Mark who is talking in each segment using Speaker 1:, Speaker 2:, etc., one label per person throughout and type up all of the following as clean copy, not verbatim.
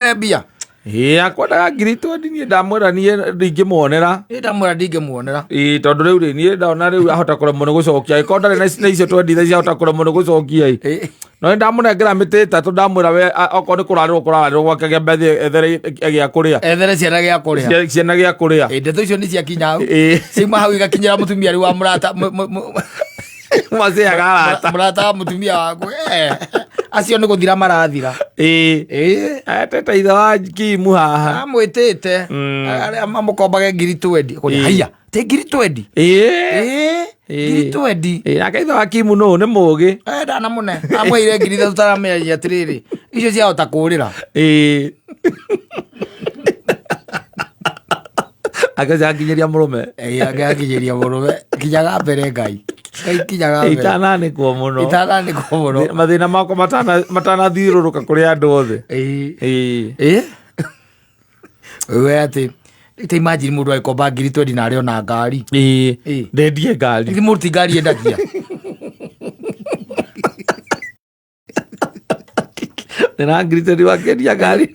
Speaker 1: Mbia.
Speaker 2: Ĩĩ, akwendaga 20,000, niĩ ndamwĩra niĩ ndingĩmuonera.
Speaker 1: Niĩ ndamwĩra ndingĩmuonera.
Speaker 2: Ĩĩ, tondũ rĩu rĩ, niĩ ndona rĩu ahota kũremwo nĩ gũcokia, angĩkorwo ndarĩ na icio 20 thaa ici ahota kũremwo nĩ gũcokia ĩ. No nĩ ndamũnengera mĩtĩ 3, ndamwĩra we okorwo nĩ kũrarĩrwo kũrarĩrwo gwake, kĩambe athiĩ ethere gĩa kũrĩa.
Speaker 1: Ethere ciana gĩa kũrĩa.
Speaker 2: Ciana gĩa kũrĩa.
Speaker 1: Ĩ, ndeto icio nĩ ciakinya hau. Ciauma hau igakinyĩra mũtumia rĩu wa mũrata
Speaker 2: Maciaga arata.
Speaker 1: Mũrata wa mũtumia waku. Acio nĩ gũthira marathira.
Speaker 2: Ĩĩ. Etete ithe wa Kimu haha.
Speaker 1: Amwĩtĩte. Arĩa mamũkombage 20,000. Haiya, ti 20,000?
Speaker 2: Ĩĩ.
Speaker 1: 20,000.
Speaker 2: Ĩĩ, nake ithe wa Kimu nũ nĩ mũgĩ.
Speaker 1: Ndanamũne. Amwĩire 3,000 taramenya atĩrĩrĩ. Icio ciahota kũrĩra.
Speaker 2: Ĩĩ. Agĩcanginyĩria mũrũme.
Speaker 1: Ĩĩ, agĩakinyĩria mũrũme. Kinyaga mbere Ngai. Ngai kinyaga mbere.
Speaker 2: Itananĩkwo mũno.
Speaker 1: Itananĩkwo mũno.
Speaker 2: Mathĩna makwa matanathiũrũrũka kũrĩ andũ othe.
Speaker 1: Ĩĩ.
Speaker 2: Ĩĩ.
Speaker 1: Ĩĩ. We atĩ ta imagine mũndũ agĩkomba 20,000 na arĩ ona ngari.
Speaker 2: Ĩĩ.
Speaker 1: Ĩĩ.
Speaker 2: Ndendie ngari.
Speaker 1: Githĩ mũndũ ti ngari endagia?
Speaker 2: Ndĩna 20,000 wakĩendia ngari.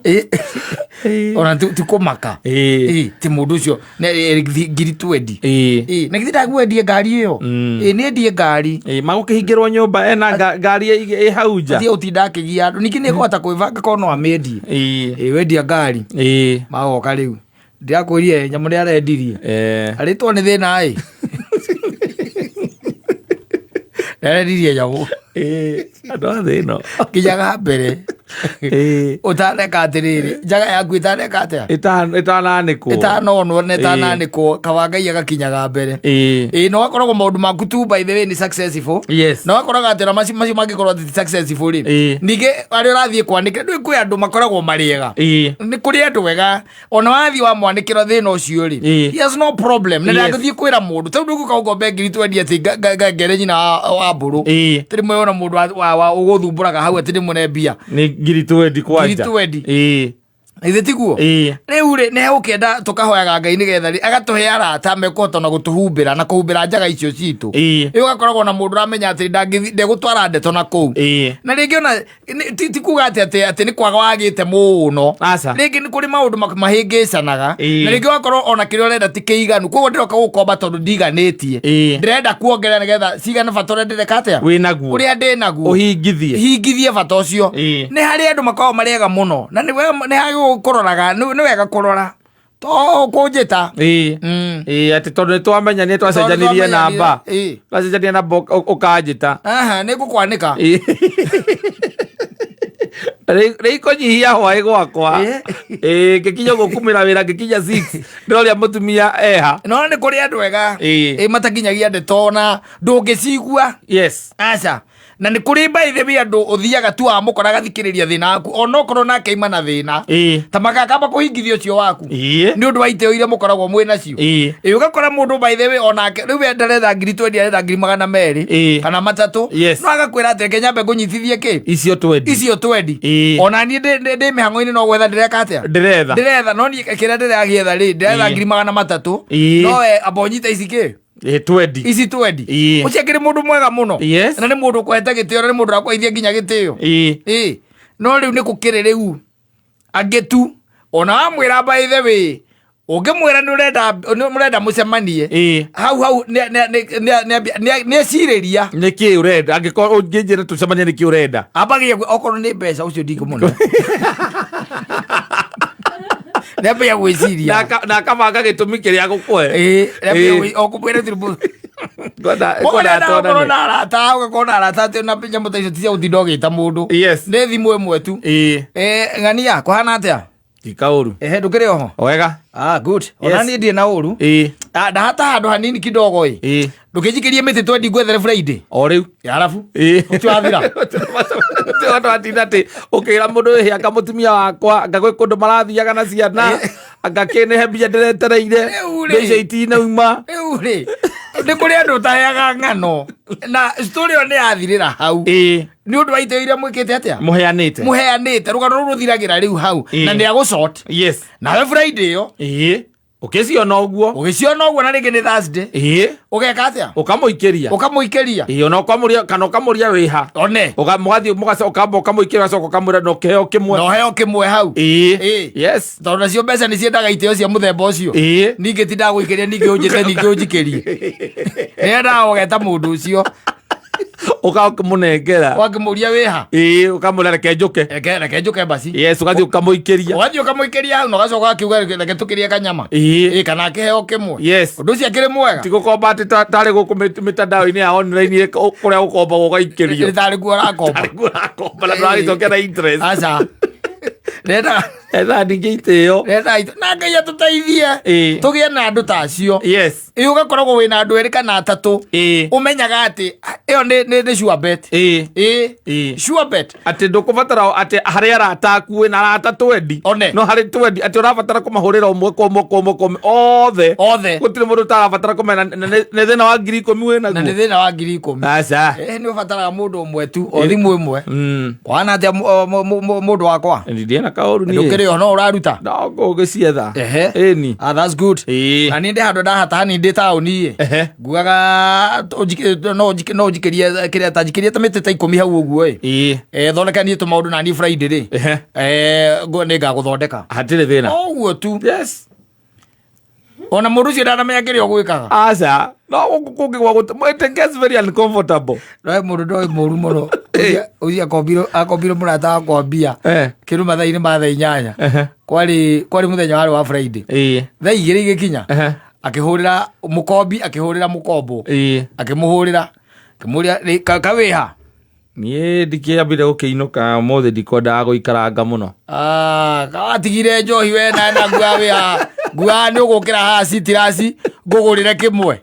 Speaker 1: Ĩĩ. Ona ti kũmaka.
Speaker 2: Ĩĩ.
Speaker 1: Ĩĩ, ti mũndũ ũcio 20,000.
Speaker 2: Ĩĩ.
Speaker 1: Ĩĩ, na githĩ ndagwendie ngari ĩyo? Ĩĩ, nĩ endie ngari.
Speaker 2: Ĩĩ, magũkĩhingĩrwo nyũmba ena ngari ĩ hau nja.
Speaker 1: Athiĩ gũtinda akĩgia andũ. Ningĩ nĩ ekũhota kwĩbanga korwo no amĩendie.
Speaker 2: Ĩĩ.
Speaker 1: Ĩĩ, wendia ngari.
Speaker 2: Ĩĩ.
Speaker 1: Magoka rĩu. Ndĩrakwĩrire nyamũ nĩ arendirie. Arĩtwo nĩ thĩna ĩ. Nĩ arendirie nyamũ.
Speaker 2: Ĩĩ, andũ a thĩ ĩno.
Speaker 1: Kinyaga mbere.
Speaker 2: Ĩĩ.
Speaker 1: Ũtaneka atĩrĩrĩ, njaga yaku ĩtaneka atĩa?
Speaker 2: Ĩtananĩkwo.
Speaker 1: Ĩtanonwo na ĩtananĩkwo, kaba Ngai agakinyaga mbere.
Speaker 2: Ĩĩ.
Speaker 1: Ĩĩ, na ũgakoragwo maũndũ maku tu by the way nĩ successful.
Speaker 2: Yes.
Speaker 1: Na ũgakoraga atĩ ona macio mangĩkorwo atĩ ti successful rĩ.
Speaker 2: Ĩĩ.
Speaker 1: Ningĩ arĩa ũrathiĩ kwanĩkĩra, ndũĩ kwĩ andũ makoragwo marĩ ega.
Speaker 2: Ĩĩ.
Speaker 1: Nĩ kũrĩ andũ ega ona wathiĩ wamwanĩkĩra thĩna ũcio rĩ,
Speaker 2: Ĩĩ.
Speaker 1: he has no problem na
Speaker 2: Yes.
Speaker 1: ndangĩthiĩ kwĩra mũndũ tondũ ndũgũka ũngombe 20,000 atĩ ngere nyina wa mbũrũ.
Speaker 2: Ĩĩ.
Speaker 1: Atĩ rĩmwe wona mũndũ ũgũthumbũraga hau atĩ rĩmwe mbia.
Speaker 2: Nĩ 20,000 kwanja.
Speaker 1: 20,000.
Speaker 2: Ĩĩ.
Speaker 1: Githĩ tiguo?
Speaker 2: Ĩĩ.
Speaker 1: Rĩu rĩ, nĩ hegũkĩenda tũkahoyaga Ngai nĩgetha rĩ, agatũhe arata mekũhota na gũtũhumbĩra na kũhumbĩra njaga icio citũ.
Speaker 2: Ĩĩ.
Speaker 1: Ĩ, ũgakoragwo na mũndũ ũramenya atĩ ndegũtwara ndeto na kũu.
Speaker 2: Ĩĩ.
Speaker 1: Na rĩngĩ ona ti kuga atĩ atĩ atĩ nĩ kwaga wagĩte mũno.
Speaker 2: Aca.
Speaker 1: Rĩngĩ nĩ kũrĩ maũndũ mahĩngĩcanaga.
Speaker 2: Ĩĩ.
Speaker 1: Na rĩngĩ ũgakorwo ona kĩrĩa ũrenda ti kĩiganu. Koguo ndĩroka gũkomba tondũ ndiganĩtie.
Speaker 2: Ĩĩ.
Speaker 1: Ndĩrenda kuongerera nĩgetha cigane bata ũrĩa ndĩreka atĩa?
Speaker 2: Wĩnaguo.
Speaker 1: Ũrĩa ndĩnaguo.
Speaker 2: Ũhingithie.
Speaker 1: Hingithie bata ũcio.
Speaker 2: Ĩĩ.
Speaker 1: Nĩ harĩ andũ makoragwo marĩ ega mũno. Na nĩ wega, nĩ harĩ kũroraga, nĩ wega kũrora. To kũnjĩta.
Speaker 2: Ĩĩ. Ĩĩ, atĩ tondũ nĩ twamenyanire, twacenjanirie
Speaker 1: Tondũ twamenyanire,
Speaker 2: namba.
Speaker 1: ĩĩ.
Speaker 2: Twacenjania namba ũkanjĩta.
Speaker 1: Aha, nĩ ngũkwanĩka.
Speaker 2: Ĩĩ. Rĩu ikũnyihia hwaĩ gwakwa.
Speaker 1: Ĩĩ.
Speaker 2: Ĩĩ, ngĩkinya gũkumĩra wĩra ngĩkinya 6. Ndĩroria mũtumia eha.
Speaker 1: No nĩ kũrĩ andũ ega.
Speaker 2: Ĩĩ.
Speaker 1: Ĩĩ, matakinyagia ndeto na ndũngĩcigua.
Speaker 2: Yes.
Speaker 1: Aca. Na nĩ kũrĩ by the way andũ ũthiaga tu wamũkora agathikĩrĩria thĩna waku onokorwo nake aima na thĩna.
Speaker 2: Ĩĩ.
Speaker 1: Ta magakamba kũhingithia ũcio waku.
Speaker 2: Ĩĩ.
Speaker 1: Nĩ ũndũ wa iteo iria mũkoragwo mwĩ nacio.
Speaker 2: Ĩĩ.
Speaker 1: Ĩĩ, ũgakora mũndũ by the way onake rĩu we ndaretha 20,000, aretha 200,000
Speaker 2: Ĩĩ.
Speaker 1: kana 300.
Speaker 2: Yes.
Speaker 1: No agakwĩra atĩ reke nyambe ngũnyitithie kĩ?
Speaker 2: Icio twendi.
Speaker 1: Icio twendi.
Speaker 2: Ĩĩ.
Speaker 1: Ona niĩ ndĩ mĩhang'o-inĩ no gwetha ndĩreka atĩa?
Speaker 2: Ndĩretha.
Speaker 1: Ndĩretha, no niĩ kĩrĩa ndĩragĩetha rĩ, ndĩretha
Speaker 2: Ĩĩ.
Speaker 1: 300,000.
Speaker 2: Ĩĩ.
Speaker 1: No we amba ũnyite ici kĩ?
Speaker 2: Ĩĩ, twendi.
Speaker 1: Ici twendi.
Speaker 2: Ĩĩ.
Speaker 1: Ũcio akĩrĩ mũndũ mwega mũno.
Speaker 2: Yes.
Speaker 1: Na nĩ mũndũ ũkũhete gĩtĩo, na nĩ mũndũ ũrakũheithia nginya gĩtĩo.
Speaker 2: Ĩĩ.
Speaker 1: Ĩĩ. No rĩu nĩ gũkĩrĩ rĩu angĩ tu ona wamwĩra by the way, ũngĩmwĩra nĩ ũrenda, nĩ mũrenda mũcemanie.
Speaker 2: Ĩĩ.
Speaker 1: Hau hau nĩ ecirĩria.
Speaker 2: Nĩ kĩ ũrenda? Angĩkorwo ũngĩnjĩra tũcemanie nĩ kĩ ũrenda?
Speaker 1: Ambagia okorwo nĩ mbeca ũcio ndingũmũne. Nĩambia gwĩciria.
Speaker 2: Na akabanga gĩtũmi kĩrĩa agũkũhe.
Speaker 1: Ĩĩ, nĩambia
Speaker 2: Ĩĩ.
Speaker 1: okũmwĩra tirĩ mũndũ.
Speaker 2: Ngwenda
Speaker 1: Ũrenda ũkorwo
Speaker 2: tuonane.
Speaker 1: na arata, ũgakorwo na arata atĩ ona nyamũ ta icio ti cia gũtinda ũgĩta mũndũ.
Speaker 2: Yes.
Speaker 1: Nĩ thimũ ĩmwe tu.
Speaker 2: Ĩĩ.
Speaker 1: Ng'ania, kũhana atĩa?
Speaker 2: Ti kaũru.
Speaker 1: Ehe, ndũkĩrĩ oho?
Speaker 2: Wega.
Speaker 1: Ah, good. Ona
Speaker 2: Yes.
Speaker 1: niĩ ndirĩ na ũru.
Speaker 2: Ĩĩ.
Speaker 1: Ah, ndahata handũ hanini kidogo ĩ.
Speaker 2: Ĩĩ.
Speaker 1: Ndũkĩnjikĩrie mĩtĩ twendi ngwethere Friday.
Speaker 2: O rĩu.
Speaker 1: Ya arabu.
Speaker 2: Ĩĩ.
Speaker 1: Ũcio wathira.
Speaker 2: Ũcio watinda atĩ ũkĩra mũndũ ĩhĩ anga mũtumia wakwa anga gwĩ kũndũ marathiaga na ciana anga kĩnĩhe mbia ndĩretereire
Speaker 1: Rĩu rĩ.
Speaker 2: mbeca itinauma.
Speaker 1: Rĩu rĩ, nĩ kũrĩ andũ ũtaheaga ng'ano na story ĩyo nĩ yathirĩra hau.
Speaker 2: Ĩĩ.
Speaker 1: Nĩ ũndũ wa iteo iria mwĩkĩte atĩa?
Speaker 2: Mũheanĩte.
Speaker 1: Mũheanĩte. Rũgano rũu rũthiragĩra rĩu hau.
Speaker 2: Ĩĩ.
Speaker 1: Na nĩ agũcort.
Speaker 2: Yes.
Speaker 1: Nawe Friday ĩyo.
Speaker 2: Ĩĩ. Ũkĩciona ũguo.
Speaker 1: Ũgĩciona ũguo na rĩngĩ nĩ Thursday.
Speaker 2: Ĩĩ.
Speaker 1: Ũgeka atĩa?
Speaker 2: Ũkamũikĩria.
Speaker 1: Ũkamũikĩria.
Speaker 2: Ĩĩ, ona ũkamũria kana ũkamũria wĩha.
Speaker 1: One.
Speaker 2: Mũgathiĩ mũgacoka ũkamba ũkamũikĩria ũgacoka ũkamwĩra na ũkĩheo kĩmwe.
Speaker 1: Na ũheo kĩmwe hau.
Speaker 2: Ĩĩ.
Speaker 1: Ĩĩ.
Speaker 2: Yes.
Speaker 1: Tondũ nacio mbeca nĩ ciendaga itĩo cia mũthemba ũcio.
Speaker 2: Ĩĩ.
Speaker 1: Ningĩ ti ndagũikĩria ningĩ ũnjĩte ningĩ ũnjikĩrie. Nĩendaga ũgeta mũndũ ũcio.
Speaker 2: Ũkamũnengera.
Speaker 1: Wakĩmũria wĩha.
Speaker 2: Ĩĩ, ũkamwĩra reke njũke.
Speaker 1: Reke reke njũke basi.
Speaker 2: Yes, ũgathiĩ ũkamũikĩria.
Speaker 1: Ũgathiĩ ũkamũikĩria hau na ũgacoka akiuga reke tũkĩrie kanyama.
Speaker 2: Ĩĩ.
Speaker 1: Ĩĩ kana akĩheo kĩmwe.
Speaker 2: Yes.
Speaker 1: Ũndũ ũcio akĩrĩ mwega.
Speaker 2: Ti gũkomba atĩ tarĩ gũkũ mĩtandao-inĩ ya online kũrĩa gũkombagwo ũgaikĩrio.
Speaker 1: Nĩ tarĩ kuo ũrakomba.
Speaker 2: Tarĩ kuo ũrakomba na ndũragĩcokia na interest.
Speaker 1: Aca. Renda
Speaker 2: Etha ningĩ itĩo.
Speaker 1: renda na Ngai atũteithie.
Speaker 2: Ĩĩ.
Speaker 1: Tũgĩe na andũ ta acio.
Speaker 2: Yes.
Speaker 1: Ĩ ũgakoragwo wĩna andũ erĩ kana atatũ.
Speaker 2: Ĩĩ.
Speaker 1: Ũmenyaga atĩ ĩyo nĩ sure bet.
Speaker 2: Ĩĩ.
Speaker 1: Ĩĩ.
Speaker 2: Ĩĩ.
Speaker 1: Sure bet.
Speaker 2: Atĩ ndũkũbatara atĩ harĩ arata aku wĩna arata twendi.
Speaker 1: One.
Speaker 2: No harĩ twendi atĩ ũrabatara kũmahũrĩra ũmwe kwa ũmwe kwa ũmwe kwa ũmwe othe.
Speaker 1: Othe.
Speaker 2: Gũtirĩ mũndũ ũtarabatara kũmenya na nĩ thĩna wa 10,000 wĩ
Speaker 1: Na nĩ
Speaker 2: naguo.
Speaker 1: thĩna wa 10,000.
Speaker 2: Aca.
Speaker 1: Ĩ nĩ ũbataraga mũndũ ũmwe tu o thimũ ĩmwe. Wana atĩa mũndũ wakwa?
Speaker 2: Ndirĩ na kaũru niĩ.
Speaker 1: Ndũkĩrĩ o no ũraruta.
Speaker 2: No ngũgĩcietha.
Speaker 1: Ehe.
Speaker 2: Ĩni.
Speaker 1: Ah, that's good.
Speaker 2: Ĩĩ.
Speaker 1: Na niĩ ndĩ handũ ndahata hanini ndĩ taũni ĩ.
Speaker 2: Ehe.
Speaker 1: Ngugaga no ũnjikĩrie kĩrĩa ta njikĩrie ta mĩtĩ ta 10 hau ũguo ĩ.
Speaker 2: Ĩĩ.
Speaker 1: Eh, thondeka niĩ tũmaũndũ na niĩ Friday rĩ.
Speaker 2: Ehe.
Speaker 1: Eh, nĩ ngagũthondeka.
Speaker 2: Hatirĩ thĩna.
Speaker 1: O ũguo tu.
Speaker 2: Yes.
Speaker 1: Ona mũndũ ũcio ndanamenya kĩrĩa ũgwĩkaga.
Speaker 2: Aca. No gũkũ kũngĩ gwa gũte it gets very uncomfortable.
Speaker 1: No mũndũ ndoĩ mũru mũno. Ũcio akombirwo mũrata wakwa mbia.
Speaker 2: Eh.
Speaker 1: Kĩndũ mathaa-inĩ ma thaa 8.
Speaker 2: Ehe.
Speaker 1: Kwarĩ mũthenya warĩ wa Friday.
Speaker 2: Ĩĩ.
Speaker 1: Thaa 2 igĩkinya.
Speaker 2: Ehe.
Speaker 1: Akĩhũrĩra mũkombi akĩhũrĩra mũkombo.
Speaker 2: Ĩĩ.
Speaker 1: Akĩmũhũrĩra. Akĩmũria kawĩha.
Speaker 2: Niĩ ndikĩambire gũkĩinũka ũmũthĩ ndikwendaga gũikaranga mũno.
Speaker 1: Ah, watigire njohi we na na ngua wĩha. Ngua nĩ ũgũkĩra haha citirasi ngũgũrĩre kĩmwe.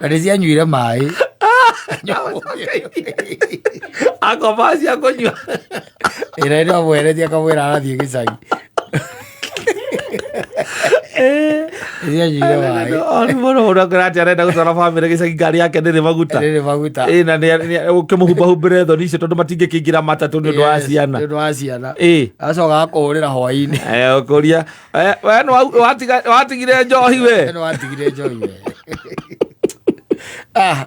Speaker 1: Na nĩ cianyuire maĩ.
Speaker 2: Akomba cia kũnyua.
Speaker 1: Ĩra ĩrĩa amweretie akamwĩra arathiĩ gĩcagi. Nĩ cianyuire maĩ.
Speaker 2: Nĩ mũno mũndũ akwĩra atĩ arenda gũtwara bamĩrĩ gĩcagi ngari yake ndĩrĩ maguta.
Speaker 1: Ndĩrĩ maguta.
Speaker 2: Ĩ na ũkĩmũhumbahumbĩre thoni icio tondũ matingĩkĩingĩra matatũ nĩ ũndũ wa
Speaker 1: Yes,
Speaker 2: ciana.
Speaker 1: Nĩ ũndũ wa ciana.
Speaker 2: Ĩ.
Speaker 1: Acoka agakũhũrĩra hwaĩ-inĩ.
Speaker 2: Ũkũria we nĩ watigire njohi we.
Speaker 1: Nĩ watigire njohi we. Ah.